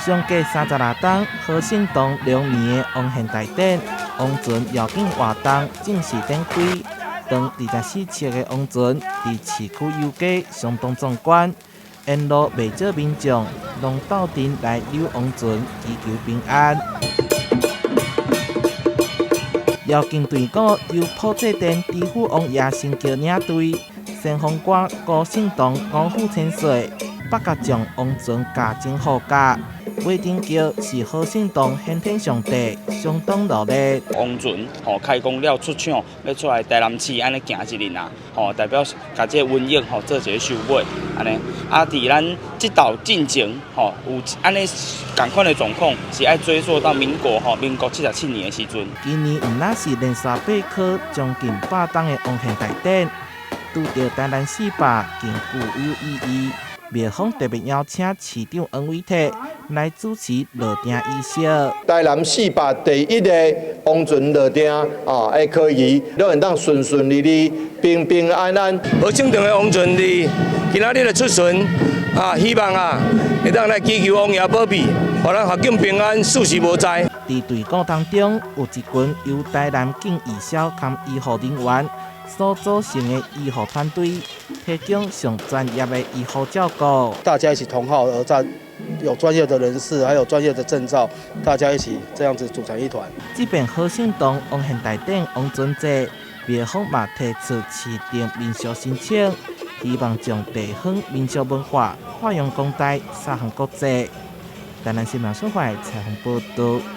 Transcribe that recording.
相隔36冬，和盛堂龍年的王獻大典，王船繞境活動正式展開。長24尺的王船佇市區遊街相當壯觀，沿路袂少民眾攏鬥陣來扭王船，祈求平安。繞境隊伍由普濟殿知府王爺神轎領隊，先鋒官高勝堂五虎千歲，北角將王船駕前護駕。尾頂轎是和盛堂玄天上帝，相當熱鬧。王船吼開工了出廠，欲出來台南市按呢行一輪啊，吼代表共這個瘟疫吼做一个收尾，按呢。啊，佇咱這道進前吼有按呢仝款的狀況，是愛追溯到民國吼民國77年的時陣。今年毋但是連續八科將近100冬的王獻大典，拄著台南四百更具有意義。廟方特別邀請市長黃偉哲來主持落定儀式。台南四百第一个王船落定啊，會可以，攏會當順順利利、平平安安。和盛堂的王船佇今仔日的出巡啊，希望啊會當來祈求王爺保庇，予咱合境平安，四時無災。佇隊伍當中，有一群由台南警義消兼醫護人員所組成的醫護團隊，提供上專業的醫護照顧。大家一起同號而戰，有專業的人士，還有專業的證照，大家一起這樣子組成一團。這遍和盛堂王獻大典王船祭，廟方嘛提出市鎮民俗申請，希望將地方民俗文化發揚光大，撒向國際。台南新聞小懷採訪報導。